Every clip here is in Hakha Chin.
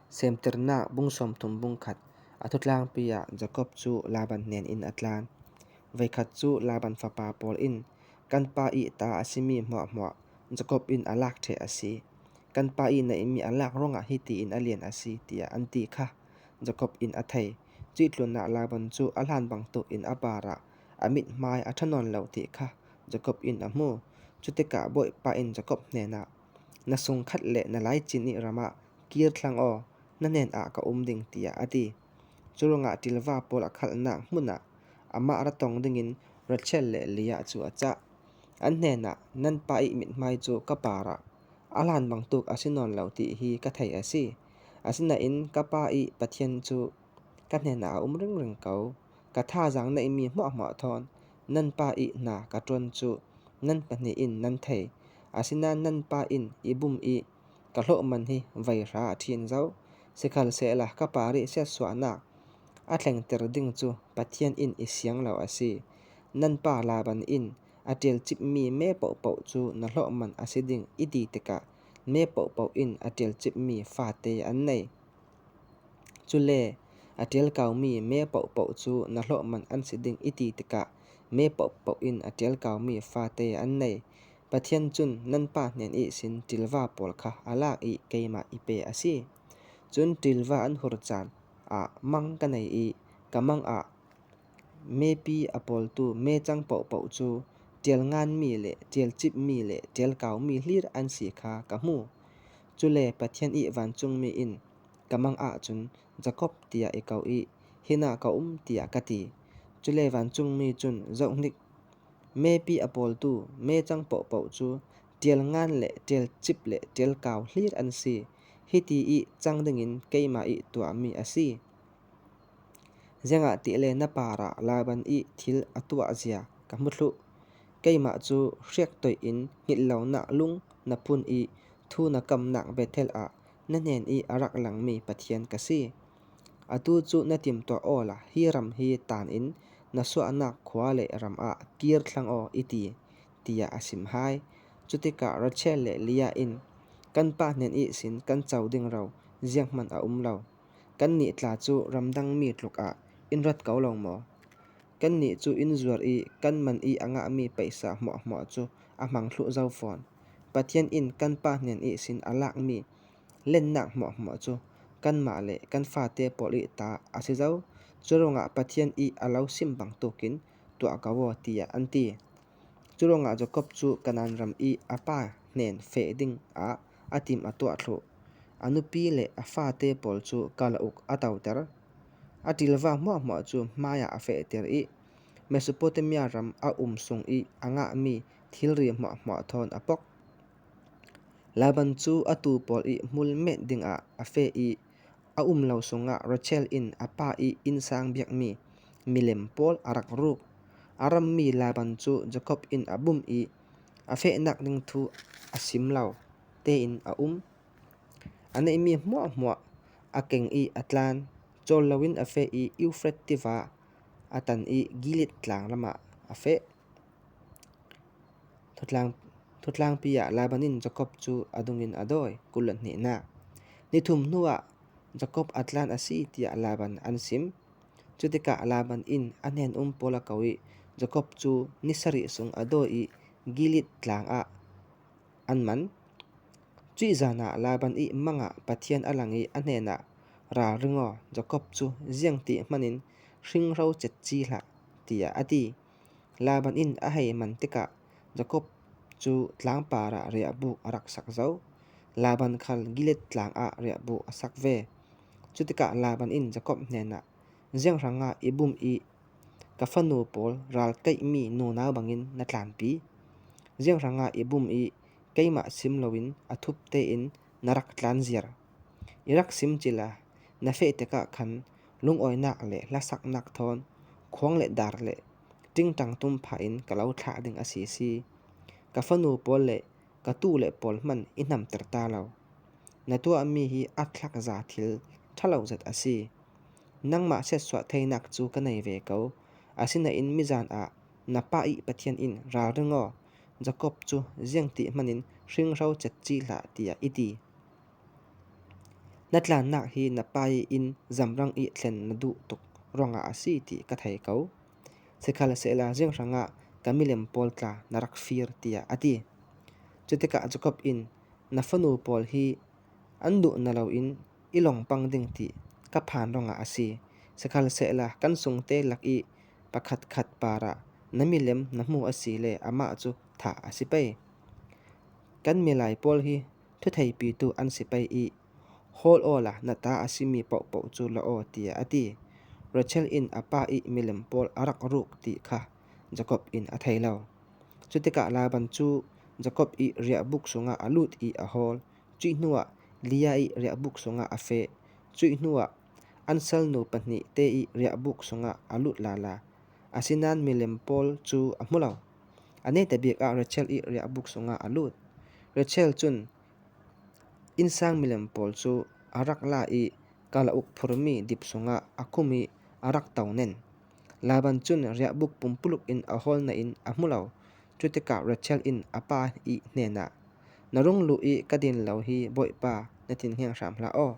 Semternak bung 30 bung khat a thutlangpi ah Jakob cu Laban hnen in a tlan. Voikhat cu Laban fapa pawl in kan pa i ta a simi hmuahhmuah Jakob in a lak ṭheh a si. Kan pa i neihmi a lak ruangah hiti in a lian a si, tiah an ti kha Jakob in a thei. Cuih tlun ah Laban cu a hlan bantukin a par ah a mithmai a ṭha nawn lo ti kha Jakob in a hmuh. Cutikah Bawipa in Jakob hnenah, Na sungkhat le na laicin i ram ah kir thlang aw, na hnen ah ka um ding, tiah a ti. Curuangah ṭilva pawl a khalhnak hmun ah amah ra tong dingin Rachel le Leah cu a cah. An hnenah, Nan pa i mithmai cu ka par ah a hlan bantuk a si nawn lo ti hi ka theih a si. Asinain ka pa i Pathian cu ka hnenah a um ringring ko. Ka thazaang neihmi hmuahhmuah thawn nan pa i hna ka ṭuan cu nan pahnih in nan thei. Asinain nan pa inn i bum i ka hlawh man hi voi hra a ṭhin zau. Sikhalsehla ka pa ri siatsuahnak a thlengter ding cu Pathian inn i siang lo a si. Nan pa Laban inn a ṭial cipmi me paohpaoh cu na hlawh man a si ding i ti tikah me paohpaoh in a ṭial cipmi fate an nei. Cule a ṭial kaumi me paohpaoh cu na hlawh man an si ding i ti tikah me paohpaoh in a ṭial kaumi fate an nei. Pathian cun nan pa hnen ihsin ṭilva pawl kha a lak i keimah i pe a si. Cun ṭilva an hur caan ah mang ka nei i ka mang ah mepi a pawltu mecang paohpaoh cu ṭial nganmi le ṭial cipmi le ṭial kaumi hlir an si kha ka hmuh. Cule Pathian i vancungmi in ka mang ahcun Jakob tiah i ko i hinah ka um tiah ka ti. Cule vancungmi cun zohhnik Mepi a pawltu mecang paohpaoh cu ṭial ngan le ṭial cip le ṭial kau hlir an si. Hiti i cang dingin keimah i tuahmi a si. Ziangah ti le na par ah Laban i thil a tuah zia ka hmu thluh. Keimah cu hriak toih in hngilh lonak lung na phun i thu na kamnak Bethel ah na hnen i a rak langmi Pathian ka si. Atu cu na timhtuah aw la hi ram hi taan in na suahnak khua le ram ah kir thlang aw i ti, tiah a sim hai. Cutikah Rachel le Leah in, Kan pa hnen ihsin kan co ding ro zianghmanh a um lo. Kannih tla cu ramdang mi tluk ah in rat ko lo maw? Kannih cu inn zuar i kan man i a ngahmi paisa hmuahhmuah cu a hmang thluh zau fawn. Pathian in kan pa hnen ihsin a lakmi lennak hmuahhmuah cu kanmah le kan fate pawl i ta a si zau. Curuangah Pathian i a lo sim bantukin tuah ko aw tiah an ti. Curuangah Jakob cu Kanaan ram i a pa hnen feh ding ah a timh a tuah thluh. A nupi le a fate pawl cu kalauk a toter. A ṭilva hmuahhmuah cu hmaiah a fehter i Mesopotamia ram a um sung i a ngahmi thilri hmuahhmuah thawn a pok. Laban cu a tuu pawl i hmul met dingah a feh i a um lo sungah Rachel in a pa i innsang biakmi milem pawl a rak ruk. A rammi Laban cu Jakob in a bumh i a fehnak ding thu a sim lo tein a um. A neihmi hmuahhmuah a keng i a tlan. Cawl loin a feh i Eufrat tiva a tan i Gilead tlang ram ah a feh. Thutlangpi ah Laban in Jakob cu a dung in a dawi. 22. Nithum hnuah Jakob a tlan a si tiah Laban an sim. Cutikah Laban in a hnen-um pawl a ko i Jakob cu ni sarih sung a dawi i Gilead tlang ah an man. Cuih zan ah Laban i mang ah Pathian a lang i a hnenah, Ralring aw, Jakob cu ziang ti hmanh in hringhro cetci hlah, tiah a ti. Laban in a hei man tikah Jakob cu tlangpar ah riahbuk a rak sak zau. Laban khal Gilead tlang ah riahbuk a sak ve. Cutikah Laban in Jakob hnenah, Zianghrang ah i bum i ka fanu pawl ral kaihmi nunau bangin na tlanpi? Zianghrang ah i bum i keimah sim loin a thup tein na rak tlan ziar? I rak sim cila, na feh tikah khan lungawinak le hlasaknak thawn khuang le dar le ṭingṭang tum phah in ka lo thlah ding a si si. Ka fanu pawl le ka tule pawl hmanh i hnamter ta lo. Na tuahmi hi a thlakza thil ṭhalo zet a si. Nangmah siatsuah theinak cu ka nei ve ko. Asinain mizan ah na pa i Pathian in ralring aw, Jakob cu ziang ti hmanh in hringhro cetci hlah tiah i ti. Na tlannak hi na pa i inn zamrang i thlen na duh tuk ruangah a si ti ka thei ko. Sikhalsehla zinghra ah ka milem pawl tla na rak fir tiah a ti. Cutikah Jakob in na fanu pawl hi an duh na loin i longpang ding ti ka phan ruangah a si. Sikhalsehla kan sungte lak i pakhatkhat par ah na milem na hmu a si le amah cu thah a si pei. Kan milai pawl hi thutheipitu an si pei i hawl aw la na ta a simi paohpaoh cu la aw tiah a ti. Rachel in a pa i milem pawl a rak ruk ti kha Jakob in a thei lo. Cutikah Laban cu Jakob i riahbuk chungah a lut i a hawl. Cuih hnuah Leah i riahbuk chungah a feh. Cuih hnuah an salnu pahnih te i riahbuk chungah a lut lala. Asinain milem pawl cu a hmu lo. A nete bik ah Rachel i riahbuk chungah a lut. Rachel cun Innsang milem pawl cu a rak la i kalauk phurmi dip chungah a khumh i a rak to nen. Laban cun riahbuk pumpuluk in a hawl nain a hmu lo. Cu tikah Rachel in a pa i hnenah, Na rung luh i ka din lo hi Bawipa na thinheng hram hlah aw.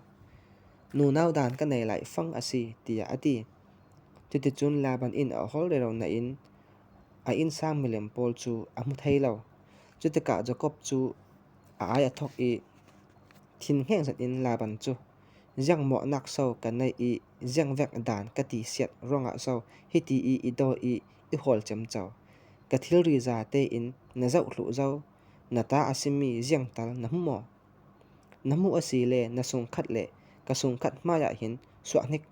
Nunau dan ka nei lai fang a si, tiah a ti. Cuticun Laban in a hawl rero nain a innsang milem pawl cu a hmu thai lo. Cutikah Jakob cu a ai a thawk i thinhngeng zat in Laban cu, Ziangmawhnak so ka neih i ziangvek dan ka ti siat ruangah so hiti i i daw i i hawl cemco. Ka thilri za tein na zohhluh zau, na ta a simi ziang tal na hmu maw? Na hmuh a si le na sungkhat le ka sungkhat hmaiah hin suahhnik.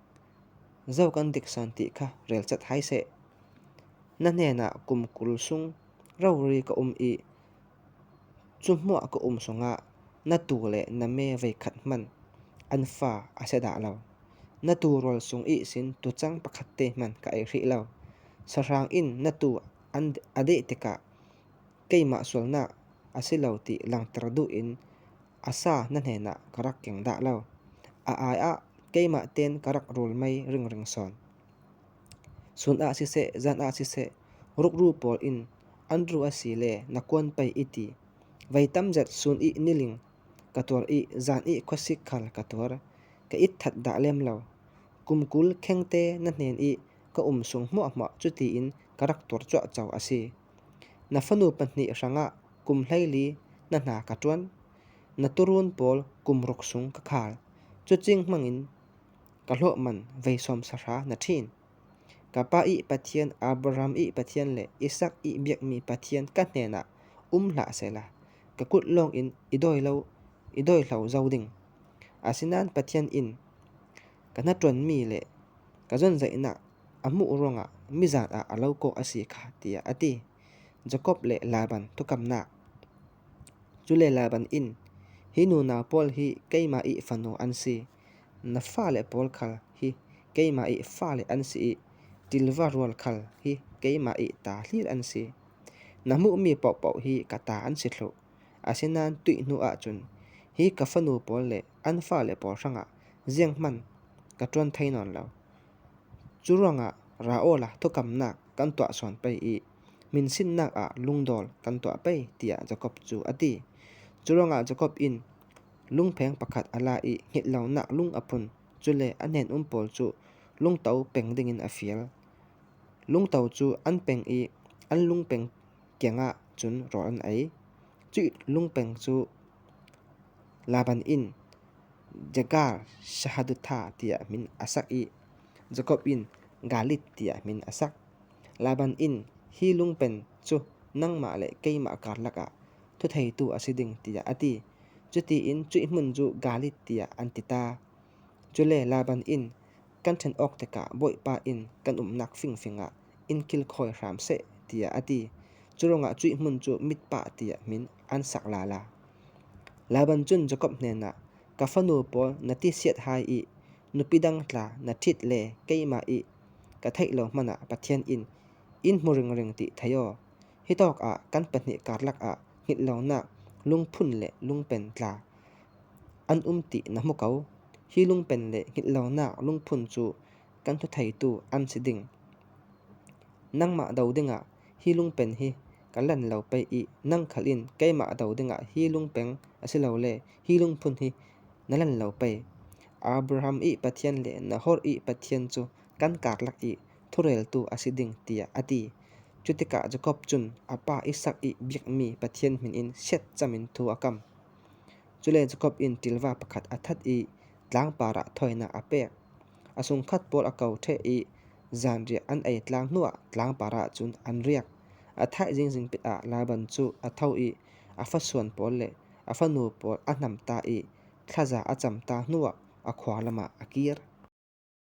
Zo kan dik san ti kha relcat hai seh. Na hnenah kum 20 sung rori ka um i Cu hmuah ka um zongah na tuu le na me voikhat hmanh an fa a si dah lo. Na tuurawl sung ihsin tucang pakhat te hmanh ka ei hrih lo. Sahrang in na tuu a deh tikah keimah sualnak a si lo ti langhter duh in a sa na hnenah ka rak keng dah lo. A ai ah keimah tein ka rak rul mei ringring sawn. Chun ah siseh, zan ah siseh, rukru pawl in an ru a si le na kuan pei i ti. Voi tam zet sun i niling ka tuar i zan i khuasik khal ka tuar. Ka it that dah lem lo. Kum 20 khengte na hnen i ka um sung hmuahhmuah cutiin ka rak tuar cuahco a si. Na fanu pahnih hrangah kum 14 na hna ka ṭuan. Na turuun pawl kum ruk sung ka khal. Cucing hmangin ka hlawh man vei sawm sahra na ṭhin. Ka pa i Pathian Abraham i Pathian le Isak i biakmi Pathian ka hnenah um hlah sehla ka kut lawngin i dawi hlo zau ding. Asinain Pathian in ka hnaṭuanmi le ka zonzaihnak a hmuh ruangah mizan ah a lo kawh a si kha tiah a ti. Jakob le Laban thukamnak. Cule Laban in, Hi nunau pawl hi keimah i fanu an si. Na fale pawl khal hi keimah i fale an si i ṭilva rual khal hi keimah i ta hlir an si. Na hmuhmi paohpaoh hi ka ta an si thlu. Asinain tuih hnu ahcun hi ka fanu pawl le an fale pawl hrangah zianghmanh ka ṭuan thai nawn lo. Cu ruangah ra aw la thukamnak kan tuah sawn pei i minsinnak ah lungdawl kan tuah pei tiah Jakob cu a ti. Cu ruangah Jakob in Lungpheng pakhat a la i hngilhlonak lung a phun. Cule a hnen-um pawl cu lungto peng dingin a fial. Lungto cu an peng i an lungpeng kiang ah cun rawl an ei. Cuih lungpeng cu Laban in Jegar Shahadutha tiah min a sak i Jakob in Galid tiah min a sak. Laban in hi lungpen cu nangmah le keimah karlak ah thutheitu a si ding tiah a ti. Cutiin cuih hmun cu Galid tiah an ti ta. Cule Laban in kan ṭhen awk tikah Bawipa inn kan umnak fingfing ah inn kilkhawi hram seh tiah a ti. Curuangah cuih hmun cu Mitpah tiah min an sak lala. Laban cun Jakob hnenah, Ka fanu pawl na ti siat hai i nupi dang tla na ṭhit le keimah i ka theih lo hmanh ah Pathian in in hmu ringring ti thei aw. Hi tawk ah kan pahnih karlak ah hngilhlonak lungphun le lungpen tla an um ti na hmu ko. Hi lungpen le hngilhlonak lungphun cu kan thutheitu an si ding. Nangmah do dingah hi lungpen hi ka lanh lo pei i nang khal in keimah do dingah hi lungpeng asilole hi lungphun hi na lanh lo pei. Abraham i Pathian le Nahor i Pathian cu kan karlak i thureltu a si ding, tiah a ti. Cu tikah Jakob cun a pa Isak i biakmi Pathian min in siatcam in thu a kam. Cule Jakob in ṭilva pakhat a that i tlangpar ah thawinak a pek. A sungkhat pawl a ko ṭheh i zanriah an ei tlang hnuah tlangpar ah cun an riak. A thaizing zingpit ah Laban cu a tho i a fasuan pawl le a fanu pawl a hnamh ta i thlaza a cam ta hnuah a khua lam ah a kir.